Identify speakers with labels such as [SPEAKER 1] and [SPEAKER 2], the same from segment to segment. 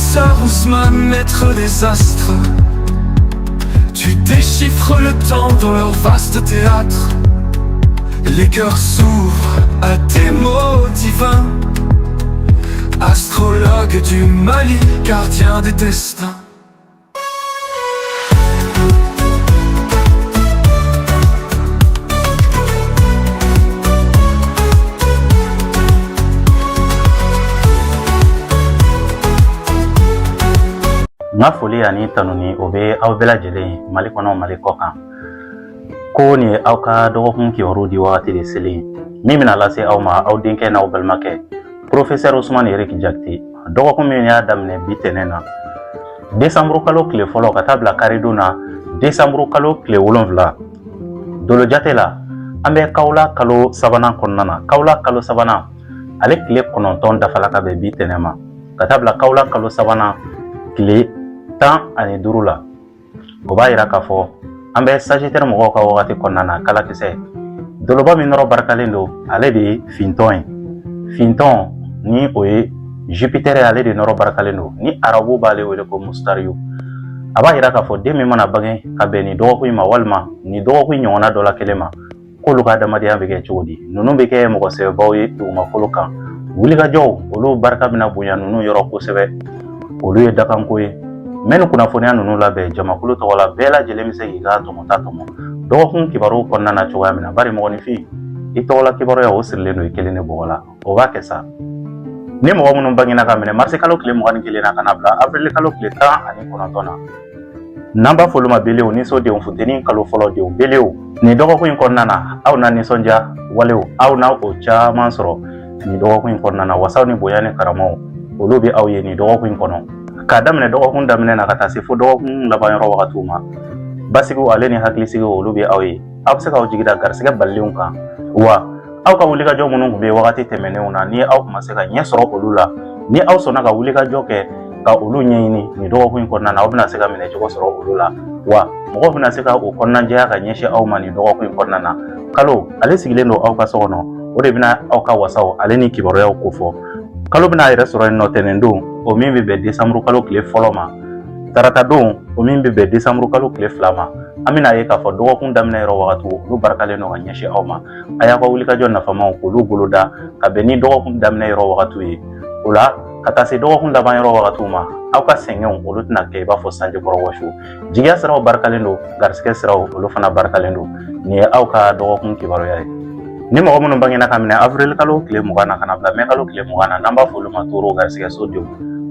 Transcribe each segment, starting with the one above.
[SPEAKER 1] Professeur Ousmane, maître des astres, tu déchiffres le temps dans leur vaste théâtre. Les cœurs s'ouvrent à tes mots divins. Astrologue du Mali, gardien des destins.
[SPEAKER 2] N ka foli ani tanuni o bɛ aw bɛɛ lajɛlen ye Mali kɔnɔ, Mali kɔ kan. Ko nin ye aw ka dɔgɔkun kibaru di wagati de selen ye, min bɛna lase aw ma aw denkɛ n'aw balimakɛ Professeur Ousmane Eric Jakite. Dɔgɔkun min y'a daminɛ bi tɛnɛn na, desanburu kalo tile fɔlɔ, ka taa bila karidon na, desanburu kalo tile 7. Dolo jate la, an bɛ kawula kalo sabanan kɔnɔna na. Kawula kalo sabanan ale tile 9 dafala ka bɛn bi tɛnɛn ma, ka taa bila kawula kalo sabanan tile 15 la. O b'a yira k'a fɔ an bɛ Sagittaire mɔgɔw ka wagati kɔnɔna na. Kalakisɛ doloba min nɔrɔ barikalen don, ale de ye fintɔn ye. Fintɔn ni o ye Jupiter ye, ale de nɔrɔ barikalen don, ni arabu b'ale wele ko Mustariyu. A b'a yira k'a fɔ den min mana bange ka bɛn nin dɔgɔkun in ma, walima nin dɔgɔkun in ɲɔgɔnna dɔ la kelen ma, k'olu ka adamadenya bɛ kɛ cogo di? Ninnu bɛ kɛ mɔgɔ sɛbɛbaw ye dugumakolo kan. Wulikajɔw olu barika bɛna bonya ninnu yɔrɔ kosɛbɛ. Olu ye dakanko ye. N bɛ nin kunnafoniya ninnu labɛn jamakulu tɔgɔ la. Bɛɛ lajɛlen bɛ se k'i ka tɔmɔta tɔmɔ dɔgɔkun kibaru kɔnɔna na cogoya min na, bari mɔgɔninfin i tɔgɔla kibaruya o sirilen don i kelen de bɔgɔ la. O b'a kɛ sa ni mɔgɔ minnu bangena ka minɛ marisi kalo tile 21 na ka na bila avril kalo tile 19 na, n'an b'a fɔ olu ma belew ni sodenw, funteni kalo fɔlɔ denw, belew. Nin dɔgɔkun in kɔnɔna na, aw na nisɔndiya walew, aw na o caman sɔrɔ nin dɔgɔkun in kɔnɔna na. Wasaw ni bonya ni karamaw, olu bɛ aw ye nin dɔgɔkun in kɔnɔ. K'a daminɛ dɔgɔkun daminɛ na ka taa se fo dɔgɔkun laban yɔrɔ wagatiw ma, basigiw ale ni hakilisigiw, olu bɛ aw ye. Aw bɛ se k'aw jigi da garisɛgɛ balilenw kan. Wa aw ka wulikajɔ minnu tun bɛ wagati tɛmɛnenw na, ni aw tun ma se ka ɲɛ sɔrɔ olu la, ni aw sɔnna ka wulikajɔ kɛ ka olu ɲɛɲini nin dɔgɔkun in kɔnɔna na, aw bɛna se ka minɛcogo sɔrɔ olu la. Wa mɔgɔw bɛna se ka o kɔnɔnajɛya ka ɲɛsin aw ma nin dɔgɔkun in kɔnɔna na. Kalo ale sigilen don aw ka so kɔnɔ, o de bɛna aw ka wasaw ale ni kibaruyaw kofɔ. Kalo bɛna a yɛrɛ sɔrɔ yen nɔ tɛnɛn don, o min bɛ bɛn desanburu kalo tile fɔlɔ ma, tarata don, o min bɛ bɛn desanburu kalo tile 2 ma. An bɛna ye k'a fɔ dɔgɔkun daminɛ yɔrɔ wagatiw, olu barikalen don ka ɲɛsin aw ma. A y'aw ka wulikajɔ nafamaw k'olu boloda ka bɛn ni dɔgɔkun daminɛ yɔrɔ wagatiw ye. O la ka taa se dɔgɔkun laban yɔrɔ wagatiw ma, aw ka sɛgɛnw olu tɛna kɛ i b'a fɔ sanji kɔrɔ wɔsi. Jigiya siraw barikalen don, garisigɛ siraw olu fana barikalen don. Nin ye aw ka dɔgɔkun kibaruya ye. Ni mɔgɔ minnu bangena ka minɛ avril kalo tile 20 na ka na bila mɛ kalo tile 20 na, n'an b'a fɔ olu ma toro, garisigɛ so denw,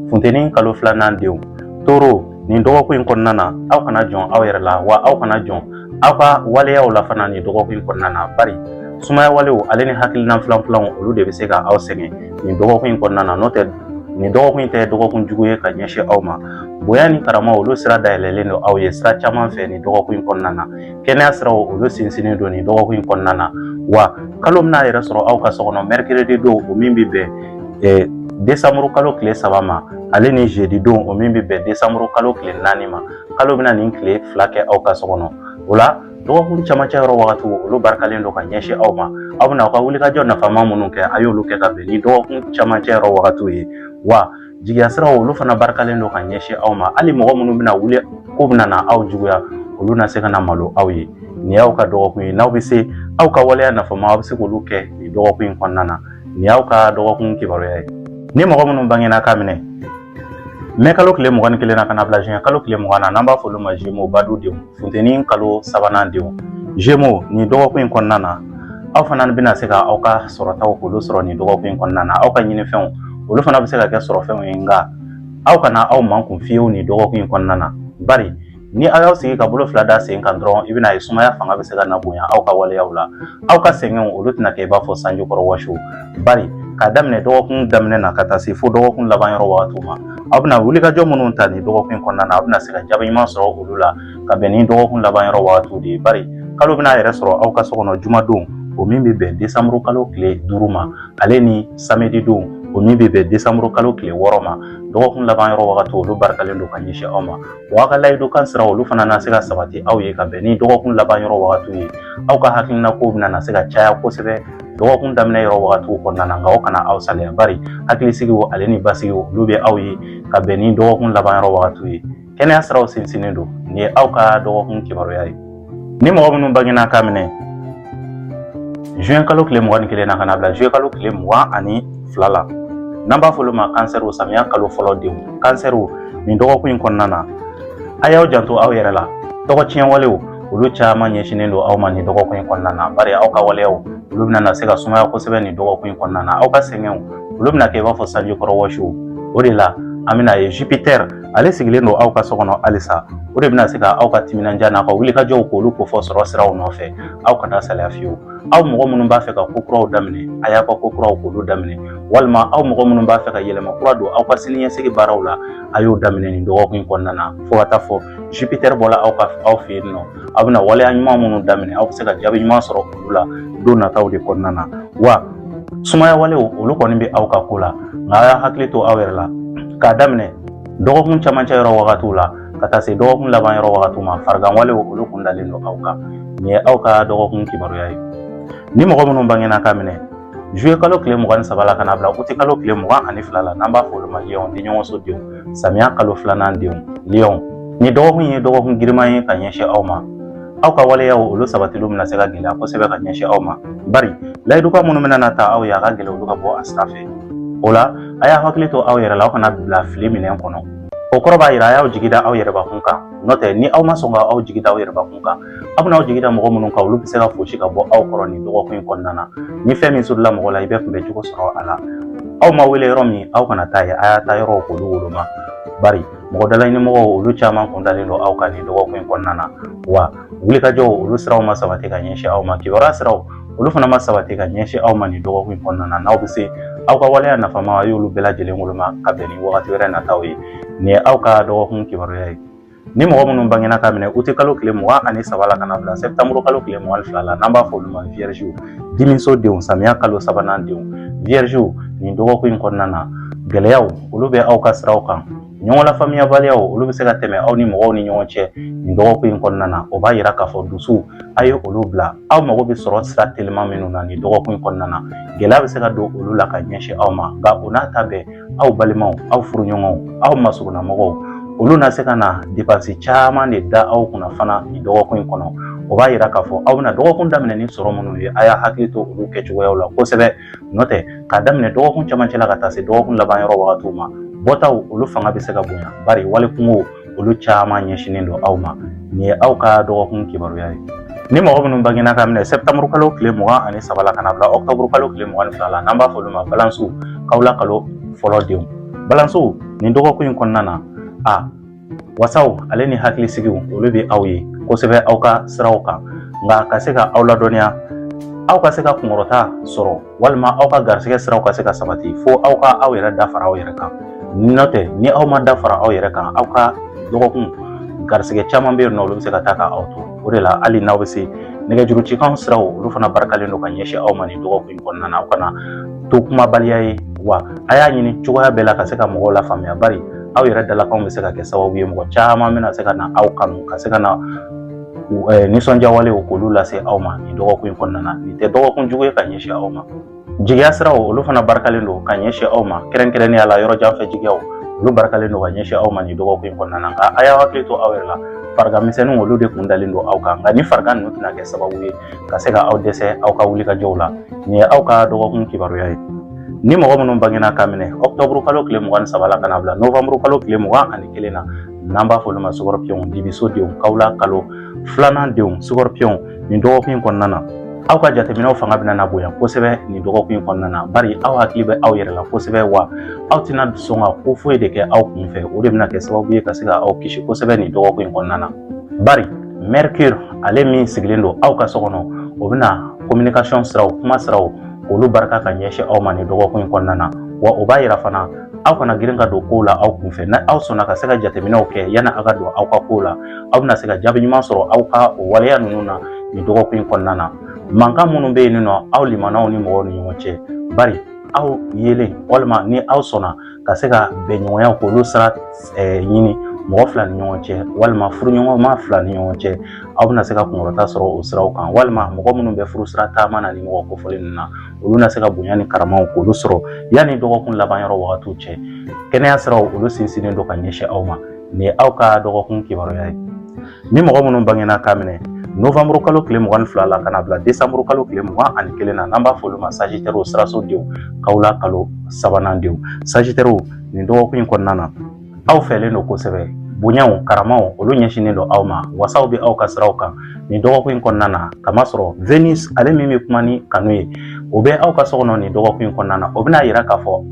[SPEAKER 2] funteni kalo filanan denw, toro, nin dɔgɔkun in kɔnɔna na, aw kana jɔn aw yɛrɛ la, wa aw kana jɔn aw ka waleyaw la fana nin dɔgɔkun in kɔnɔna na, bari sumaya walew ale ni hakilina filan filanw, olu de bɛ se ka aw sɛgɛn nin dɔgɔkun in kɔnɔna na. N'o tɛ, nin dɔgɔkun in tɛ dɔgɔkun jugu ye ka ɲɛsin aw ma. Bonya ni karama, olu sira dayɛlɛlen don aw ye sira caman fɛ nin dɔgɔkun in kɔnɔna na. Kɛnɛya siraw, olu sinsinnen don nin dɔgɔkun in kɔnɔna na. Wa kalo bɛna yɛrɛ sɔrɔ aw ka so kɔnɔ mercredi don, o min bɛ bɛn desanburu kalo tile 3 ma, ale ni jeudi don, o min bɛ bɛn desanburu kalo tile 4 ma. Kalo bɛna nin tile 2 kɛ aw ka so kɔnɔ. O la dɔgɔkun camancɛ yɔrɔ wagatiw, olu barikalen don ka ɲɛsin aw ma. Aw bɛna aw ka wulikajɔ nafama minnu kɛ, a y'olu kɛ ka bɛn ni dɔgɔkun camancɛ yɔrɔ wagatiw ye. Wa jigiya siraw, olu fana barikalen don ka ɲɛsin aw ma. Hali mɔgɔ minnu bɛna wuli ko bɛna na aw juguya, olu na se ka na malo aw ye. Nin y'aw ka dɔgɔkun ye. N'aw bɛ se aw ka waleya nafama, aw bɛ se k'olu kɛ nin dɔgɔkun in kɔnɔna na. Nin y'aw ka dɔgɔkun kibaruya ye. Ni mɔgɔ minnu bangena ka minɛ mɛ kalo tile 21 na ka na bila juin kalo tile 20 na, n'an b'a fɔ olu ma Gémeaux, badu denw, funteni kalo sabanan denw, Gémeaux, nin dɔgɔkun in kɔnɔna na, aw fana bɛna se ka aw ka sɔrɔtaw k'olu sɔrɔ nin dɔgɔkun in kɔnɔna na. Aw ka ɲinifɛnw, olu fana bɛ se ka kɛ sɔrɔfɛnw ye, nka aw kana aw mankun fiyewu nin dɔgɔkun in kɔnɔna na, bari ni aw y'aw sigi ka bolo fila da sen kan dɔrɔn, i bɛna ye sumaya fanga bɛ se ka na bonya aw ka waleyaw la. Aw ka sɛgɛnw, olu tɛna kɛ i b'a fɔ sanji kɔrɔ wɔsiw, bari k'a daminɛ dɔgɔkun daminɛ na ka taa se fo dɔgɔkun laban yɔrɔ wagatiw ma, aw bɛna wulikajɔ minnu ta nin dɔgɔkun in kɔnɔna na, aw bɛna se ka jaabi ɲuman sɔrɔ olu la ka bɛn ni dɔgɔkun laban yɔrɔ wagatiw de ye, bari kalo bɛna a yɛrɛ sɔrɔ aw ka so kɔnɔ jumadon, o min bɛ bɛn desanburu kalo tile 5 ma, ale ni samedi don, O min bɛ bɛn desanburu kalo tile 6 ma, dɔgɔkun laban yɔrɔ wagati, olu barikalen don ka ɲɛsin aw ma. Wa aw ka layidukan sira, olu fana na se ka sabati aw ye ka bɛn ni dɔgɔkun laban yɔrɔ wagatiw ye. Aw ka hakilina kow bɛna na se ka caya kosɛbɛ dɔgɔkun daminɛ yɔrɔ wagatiw kɔnɔna na, nka o kana aw salaya, bari hakilisigiw ale ni basigiw, olu bɛ aw ye ka bɛn ni dɔgɔkun laban yɔrɔ wagatiw ye. Kɛnɛya siraw sinsinnen don. Nin ye aw ka dɔgɔkun kibaruya ye. Ni mɔgɔ minnu bangena k'a minɛ juin kalo tile 21 na ka na bila juillet kalo tile 22 la, n'an b'a fɔ olu ma kansɛriw, samiya kalo fɔlɔ denw, kansɛriw, nin dɔgɔkun in kɔnɔna na, a y'aw janto aw yɛrɛ la. Tɔgɔ tiɲɛ walew, olu caman ɲɛsinnen don aw ma nin dɔgɔkun in kɔnɔna na, bari aw ka waleyaw, olu bɛna na se ka sumaya kosɛbɛ nin dɔgɔkun in kɔnɔna na. Aw ka sɛgɛnw, olu bɛna kɛ i b'a fɔ sanjikɔrɔ wɔsiw. O de la an bɛna ye Jupiter, ale sigilen don aw ka so kɔnɔ halisa. O de bɛna se ka aw ka timinandiya n'a ka wulikajɔw k'olu kofɔ sɔrɔ siraw nɔfɛ. Aw kana salaya fiyewu. Aw mɔgɔ minnu b'a fɛ ka ko kuraw daminɛ, a y'aw ka ko kuraw k'olu daminɛ, walima aw mɔgɔ minnu b'a fɛ ka yɛlɛma kura don aw ka siniɲɛsigi baaraw la, a y'o daminɛ nin dɔgɔkun in kɔnɔna na, fo ka taa fɔ Jupiter bɔla aw ka aw fɛ yen nɔ. Aw bɛna waleya ɲuman minnu daminɛ, aw bɛ se ka jaabi ɲuman sɔrɔ olu la don nataw de kɔnɔna na. Wa sumaya walew, olu kɔni bɛ aw ka ko la, nka a y'a hakili to aw yɛrɛ la. K'a daminɛ dɔgɔkun camancɛ yɔrɔ wagatiw la ka taa se dɔgɔkun laban yɔrɔ wagatiw ma, farigan walew, olu kun dalen don aw kan. Nin ye aw ka dɔgɔkun kibaruya ye. Ni mɔgɔ minnu bangena k'a minɛ juillet kalo tile 23 la ka na bila uti kalo tile 22 la, n'an b'a fɔ olu ma lion, denɲɔgɔnso denw, samiya kalo filanan denw, lion, ni dɔgɔkun ye dɔgɔkun giriman ye ka ɲɛsin aw ma. Aw ka waleyaw, olu sabatiliw bɛna se ka gɛlɛya kosɛbɛ ka ɲɛsin aw ma, bari layidukan minnu bɛna na ta aw ye, a ka gɛlɛn olu ka bɔ a sira fɛ. O la a y'a hakili to aw yɛrɛ la, aw kana bila fili minɛn kɔnɔ. O kɔrɔ b'a yira a y'aw jigi da aw yɛrɛbakun kan. N'o tɛ, ni aw ma sɔn ka aw jigi da aw yɛrɛbakun kan, aw bɛna aw jigi da mɔgɔ minnu kan, olu bɛ se ka fosi ka bɔ aw kɔrɔ nin dɔgɔkun in kɔnɔna na. Ni fɛn min sɔrɔla mɔgɔ la, i bɛ kunbɛ cogo sɔrɔ a la. Aw ma wele yɔrɔ min, aw kana taa yen. A y'a taa yɔrɔw k'olu woloma, bari mɔgɔ dalaɲinimɔgɔw, olu caman kun dalen don aw kan nin dɔgɔkun in kɔnɔna na. Wa wulikajɔw, olu siraw ma sabati ka ɲɛsin aw ma. Kibaruya siraw, olu fana ma sabati ka ɲɛsin aw ma nin dɔgɔkun in kɔnɔna na. N'aw bɛ se aw ka waleya nafama, a y'olu bɛɛ lajɛlen woloma ka bɛn ni wagati wɛrɛ nataw ye. Nin ye aw ka dɔgɔkun kibaruya ye. Ni mɔgɔ minnu bangena ka minɛ uti kalo tile 23 la ka na bila sɛptanburu kalo tile 22 la, n'an b'a fɔ olu ma viergew, dimiso denw, samiya kalo sabanan denw, viergew, nin dɔgɔkun in kɔnɔna na, gɛlɛyaw, olu bɛ aw ka siraw kan. Ɲɔgɔn lafaamuyabaliyaw, olu bɛ se ka tɛmɛ aw ni mɔgɔw ni ɲɔgɔn cɛ nin dɔgɔkun in kɔnɔna na. O b'a yira k'a fɔ dusu, a ye olu bila. Aw mago bɛ sɔrɔ sira teliman minnu na nin dɔgɔkun in kɔnɔna na, gɛlɛya bɛ se ka don olu la ka ɲɛsin aw ma. Nka o n'a ta bɛɛ, aw balimaw, aw furuɲɔgɔnw, aw masurunnamɔgɔw, olu na se ka na depansi caman de da aw kunna fana nin dɔgɔkun in kɔnɔ. O b'a yira k'a fɔ aw bɛna dɔgɔkun daminɛ ni sɔrɔ minnu ye, a y'a hakili to olu kɛcogoyaw la kosɛbɛ. N'o tɛ, k'a daminɛ dɔgɔkun camancɛ la ka taa se dɔgɔkun laban yɔrɔ wagatiw ma, bɔtaw, olu fanga bɛ se ka bonya, bari wali kungo, olu caman ɲɛsinnen don aw ma. Nin ye aw ka dɔgɔkun kibaruya ye. Ni mɔgɔ minnu bangena ka minɛ sɛptanburu kalo tile 23 la ka na bila ɔkutɔburu kalo tile 22 la, n'an b'a fɔ olu ma balansiw, kawula kalo fɔlɔ denw, balansiw, nin dɔgɔkun in kɔnɔna na, a wasaw ale ni hakilisigiw, olu bɛ aw ye kosɛbɛ aw ka siraw kan. Nka ka se ka aw ladɔnniya, aw ka se ka kunkɔrɔta sɔrɔ, walima aw ka garisɛgɛ siraw ka se ka sabati, fo aw ka aw yɛrɛ da fara aw yɛrɛ kan. N'o tɛ, ni aw ma da fara aw yɛrɛ kan, aw ka dɔgɔkun garisɛgɛ caman bɛ yen nɔ, olu bɛ se ka taa ka aw to. O de la, hali n'aw bɛ se nɛgɛjuru cikan siraw, olu fana barikalen don ka ɲɛsin aw ma nin dɔgɔkun in kɔnɔna na. Aw kana to kumabaliya ye, wa a y'a ɲini cogoya bɛɛ la ka se ka mɔgɔw lafaamuya, bari aw yɛrɛ dalakanw bɛ se ka kɛ sababu ye mɔgɔ caman bɛna se ka na aw kanu, ka se ka na nisɔndiyawalew k'olu lase aw ma nin dɔgɔkun in kɔnɔna na. Nin tɛ dɔgɔkun jugu ye ka ɲɛsin aw ma. Jigiya siraw, olu fana barikalen don ka ɲɛsin aw ma, kɛrɛnkɛrɛnnenya la yɔrɔ janfɛ jigiyaw, olu barikalen don ka ɲɛsin aw ma nin dɔgɔkun in kɔnɔna na. Nka a y'aw hakili to aw yɛrɛ la, farigan misɛnninw, olu de kun dalen don aw kan. Nka ni farigan ninnu tɛna kɛ sababu ye ka se ka aw dɛsɛ aw ka wulikajɔw la. Nin ye aw ka dɔgɔkun kibaruya ye. Ni mɔgɔ minnu bangena ka minɛ ɔkutɔburu kalo tile 23 la ka na bila novanburu kalo tile 21 na, n'an b'a fɔ olu ma scorpion, dibiso denw, kawula kalo filanan denw, scorpion, nin dɔgɔkun in kɔnɔna na, aw ka jateminɛw fanga bɛna na bonya kosɛbɛ nin dɔgɔkun in kɔnɔna na, bari aw hakili bɛ aw yɛrɛ la kosɛbɛ, wa aw tɛna sɔn ka ko foyi de kɛ aw kun fɛ. O de bɛna kɛ sababu ye ka se ka aw kisi kosɛbɛ nin dɔgɔkun in kɔnɔna na, bari Mercure, ale min sigilen don aw ka so kɔnɔ, o bɛna communication siraw, kuma siraw, olu barika ka ɲɛsin aw ma nin dɔgɔkun in kɔnɔna na. Wa o b'a yira fana, aw kana girin ka don kow la aw kunfɛ. Na aw sɔnna ka se ka jateminɛw kɛ yanni aw ka don aw ka kow la, aw bɛna se ka jaabi ɲuman sɔrɔ aw ka o waleya ninnu na nin dɔgɔkun in kɔnɔna na. Mankan minnu bɛ yen nɔ aw limanaw ni mɔgɔw ni ɲɔgɔn cɛ, bari aw yelen walima ni aw sɔnna ka se ka bɛnɲɔgɔnya k'olu sira ɲini mɔgɔ fila ni ɲɔgɔn cɛ walima furuɲɔgɔnma fila ni ɲɔgɔn cɛ, aw bɛna se ka kunkɔrɔta sɔrɔ o siraw kan, walima mɔgɔ minnu bɛ furu sira taama na ni mɔgɔ kofɔlen ninnu na, olu na se ka bonya ni karamaw k'olu sɔrɔ yanni dɔgɔkun laban yɔrɔ wagatiw cɛ. Kɛnɛya siraw olu sinsinnen don ka ɲɛsin aw ma. Nin ye aw ka dɔgɔkun kibaruya ye. Ni mɔgɔ minnu bangena k'a minɛ novanburu kalo tile 22 la ka na bila desanburu kalo tile 21 na, n'an b'a fɔ olu ma Sagittaire, siraso denw, kawula kalo sabanan denw, Sagittaire, nin dɔgɔkun in kɔnɔna na, aw fɛlen don kosɛbɛ. Bonyaw, karamaw, olu ɲɛsinnen don aw ma. Wasaw bɛ aw ka siraw kan nin dɔgɔkun in kɔnɔna na, kamasɔrɔ Venus, ale min bɛ kuma ni kanu ye, o bɛ aw ka so kɔnɔ nin dɔgɔkun in kɔnɔna na. O bɛna yira k'a fɔ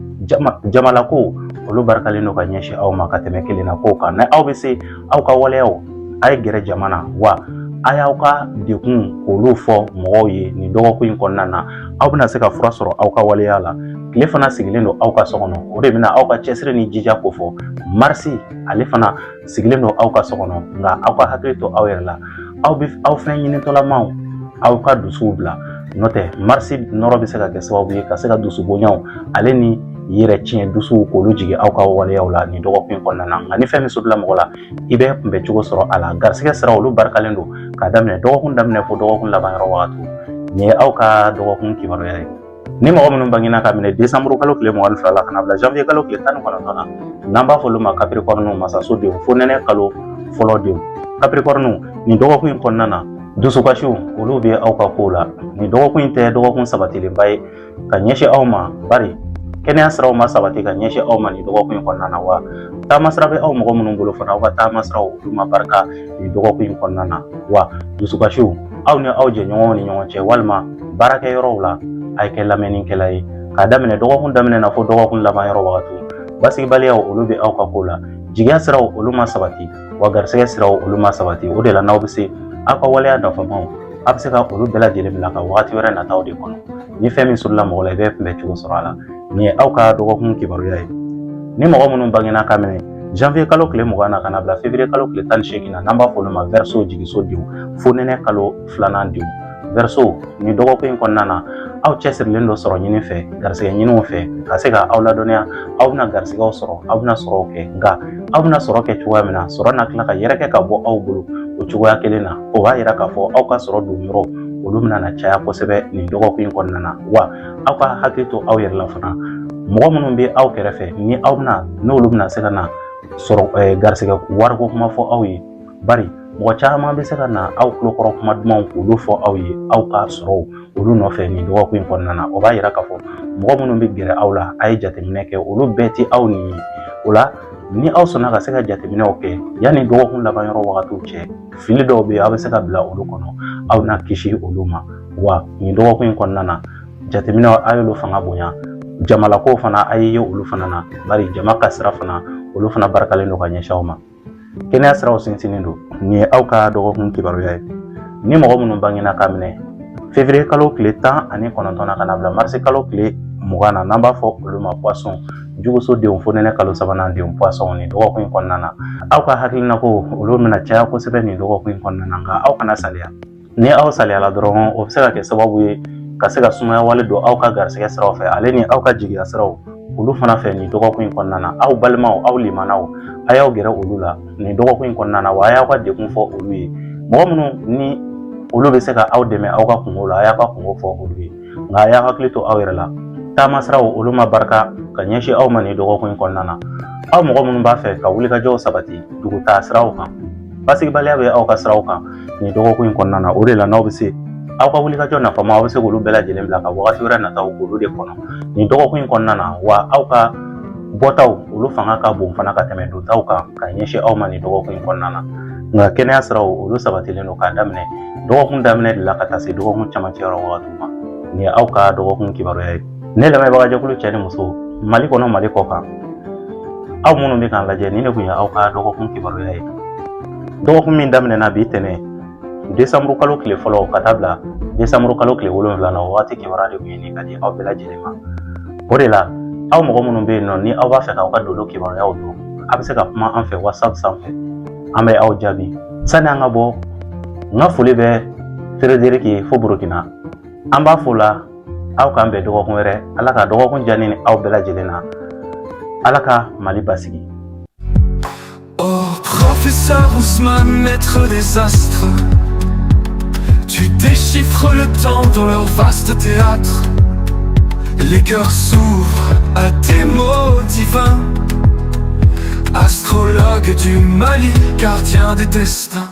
[SPEAKER 2] jamalako olu barikalen don ka ɲɛsin aw ma ka tɛmɛ kelenna kow kan. Ni aw bɛ se aw ka waleyaw, a ye gɛrɛ jama na, wa a y'aw ka dekun k'olu fɔ mɔgɔw ye nin dɔgɔkun in kɔnɔna na. Aw bɛna se ka fura sɔrɔ aw ka waleya la. Tile fana sigilen don aw ka so kɔnɔ, o de bɛna aw ka cɛsiri ni jija ko fɔ. Marisi, ale fana sigilen don aw ka so kɔnɔ, nka aw ka hakili to aw yɛrɛ la. Aw bɛ aw fɛn ɲinitɔlamaw, aw ka dusuw bila, n'o tɛ marisi nɔrɔ bɛ se ka kɛ sababu ye ka se ka dusu bonyaw ale ni yɛrɛ tiɲɛ dusuw k'olu jigin aw ka waleyaw la nin dɔgɔkun in kɔnɔna na. Nka ni fɛn min sotila mɔgɔ la, i bɛ kunbɛ cogo sɔrɔ a la. Garisigɛ sira olu barikalen don k'a daminɛ dɔgɔkun daminɛ fo dɔgɔkun laban yɔrɔ wagati. Nin ye aw ka dɔgɔkun kibaruya ye. Ni mɔgɔ minnu bangena ka minɛ desanburu kalo tile 22 la ka na bila janvier kalo tile 19 na, n'an b'a fɔ olu ma Capricorne, masaso denw, fo nɛnɛ kalo fɔlɔ denw, Capricorne, nin dɔgɔkun in kɔnɔna na, dusukasiw olu bɛ aw ka kow la. Nin dɔgɔkun in tɛ dɔgɔkun sabatilenba ye ka ɲɛsin aw ma, bari kɛnɛya siraw ma sabati ka ɲɛsin aw ma nin dɔgɔkun in kɔnɔna na. Wa taama sira bɛ aw mɔgɔ minnu bolo fana, aw ka taama siraw olu ma barika nin dɔgɔkun in kɔnɔna na. Wa dusukasiw aw ni aw jɛɲɔgɔnw ni ɲɔgɔn cɛ walima baarakɛyɔrɔw la, a ye kɛ lamɛnnikɛla ye k'a daminɛ dɔgɔkun daminɛ na fo dɔgɔkun laban yɔrɔ wagati. Basigibaliyaw olu bɛ aw ka ko la. Jigiya siraw olu ma sabati, wa garisɛgɛ siraw olu ma sabati. O de la, n'aw bɛ se aw ka waleya nafamaw, a bɛ se ka olu bɛɛ lajɛlen bila ka wagati wɛrɛ nataw de kɔnɔ. Ni fɛn min sɔrɔla mɔgɔ la, i bɛ kunbɛ cogo sɔrɔ a la. Nin ye aw ka dɔgɔkun kibaruya ye. Ni mɔgɔ minnu bangena ka minɛ janvier kalo tile 20 na ka na bila février kalo tile 18 na, n'an b'a fɔ olu ma Verseau, jigiso denw, fo nɛnɛ kalo filanan denw, Verseau, nin dɔgɔkun in kɔnɔna na, aw cɛsirilen don sɔrɔ ɲini fɛ, garisɛgɛ ɲiniw fɛ, ka se ka aw ladɔnniya aw bɛna garisɛgɛw sɔrɔ, aw bɛna sɔrɔw kɛ. Nka aw bɛna sɔrɔ kɛ cogoya min na, sɔrɔ na tila ka yɛrɛkɛ ka bɔ aw bolo o cogoya kelen na. O b'a yira k'a fɔ aw ka sɔrɔ don yɔrɔ olu bɛna na caya kosɛbɛ nin dɔgɔkun in kɔnɔna na. Wa aw ka hakili to aw yɛrɛ la fana, mɔgɔ minnu bɛ aw kɛrɛfɛ, ni aw bɛna n'olu bɛna se ka na sɔrɔ garisɛgɛ wariko kuma fɔ aw ye, bari mɔgɔ caman bɛ se ka na aw tulokɔrɔ kuma dumanw k'olu fɔ aw ye aw ka sɔrɔw olu nɔfɛ nin dɔgɔkun in kɔnɔna na. O b'a yira k'a fɔ mɔgɔ minnu bɛ gɛrɛ aw la, a ye jateminɛ kɛ, olu bɛɛ tɛ aw nin ye. O la, ni aw sɔnna ka se ka jateminɛw kɛ yanni dɔgɔkun laban yɔrɔ wagatiw cɛ, fili dɔw bɛ yen, aw bɛ se ka bila olu kɔnɔ, aw na kisi olu ma. Wa nin dɔgɔkun in kɔnɔna na, jateminɛw a y'olu fanga bonya. Jamalakow fana, a ye ye olu fana na, bari jama ka sira fana olu fana barikalen don ka ɲɛsin aw ma. Kɛnɛya siraw sinsinnen don. Nin ye aw ka dɔgɔkun kibaruya ye. Ni mɔgɔ minnu bangena ka minɛ février kalo tile 19 na ka na bila marisi kalo tile 20 na, n'an b'a fɔ olu ma Poisson, juguso denw, fo nɛnɛ kalo sabanan denw, Poisson, nin dɔgɔkun in kɔnɔna na, aw ka hakilinako olu bɛna caya kosɛbɛ nin dɔgɔkun in kɔnɔna na. Nka aw kana saliya. Ni aw saliyala dɔrɔn, o bɛ se ka kɛ sababu ye ka se ka sumaya wale don aw ka garisɛgɛ siraw fɛ, ale ni aw ka jigiya siraw olu fana fɛ nin dɔgɔkun in kɔnɔna na. Aw balimaw, aw limanaw, a y'aw gɛrɛ olu la nin dɔgɔkun in kɔnɔna na, wa a y'aw ka degun fɔ olu ye. Mɔgɔ minnu ni olu bɛ se ka aw dɛmɛ aw ka kungo la, a y'aw ka kungo fɔ olu ye. Nka a y'aw hakili to aw yɛrɛ la. Taama siraw olu ma barika ka ɲɛsin aw ma nin dɔgɔkun in kɔnɔna na. Aw mɔgɔ minnu b'a fɛ ka wulikajɔw sabati dugutaa siraw kan, basigibaliya bɛ aw ka siraw kan nin dɔgɔkun in kɔnɔna na. O de la, n'aw bɛ se aw ka wulikajɔ nafama, aw bɛ se k'olu bɛɛ lajɛlen bila ka wagati wɛrɛ nataw k'olu de kɔnɔ nin dɔgɔkun in kɔnɔna na. Wa aw ka bɔtaw olu fanga ka bon fana ka tɛmɛ dontaw kan ka ɲɛsin aw ma nin dɔgɔkun in kɔnɔna na. Nka kɛnɛya siraw olu sabatilen don k'a daminɛ dɔgɔkun daminɛ de la ka taa se dɔgɔkun camancɛ yɔrɔ wagatiw ma. Nin ye aw ka dɔgɔkun kibaruya ye. Ne lamɛnbagajɛkulu cɛ ni muso, Mali kɔnɔ, Mali kɔ kan, aw minnu bɛ k'an lajɛ, nin de tun ye aw ka dɔgɔkun kibaruya ye. Dɔgɔkun min daminɛna bi tɛnɛ desanburu kalo tile fɔlɔ ka taa bila desanburu kalo tile 7 na, o waati kibaruya de tun ye nin ka di aw bɛɛ lajɛlen ma. O de la, aw mɔgɔ minnu bɛ yen nɔ, ni aw b'a fɛ k'aw ka dolo kibaruyaw dɔn, a bɛ se ka kuma an fɛ WhatsApp sanfɛ, an bɛ aw jaabi. Sani an ka bɔ, n ka foli bɛ Frédéric ye fo Burukina. An b'a fo la. Aw k'an bɛn dɔgɔkun wɛrɛ. Ala ka dɔgɔkun diya ne ni aw bɛɛ lajɛlen na. Ala ka Mali basigi.
[SPEAKER 1] Oh, professeur Ousmane, maître des astres, tu déchiffres le temps dans leur vaste théâtre. Les cœurs s'ouvrent à tes mots divins. Astrologue du Mali, gardien des destins.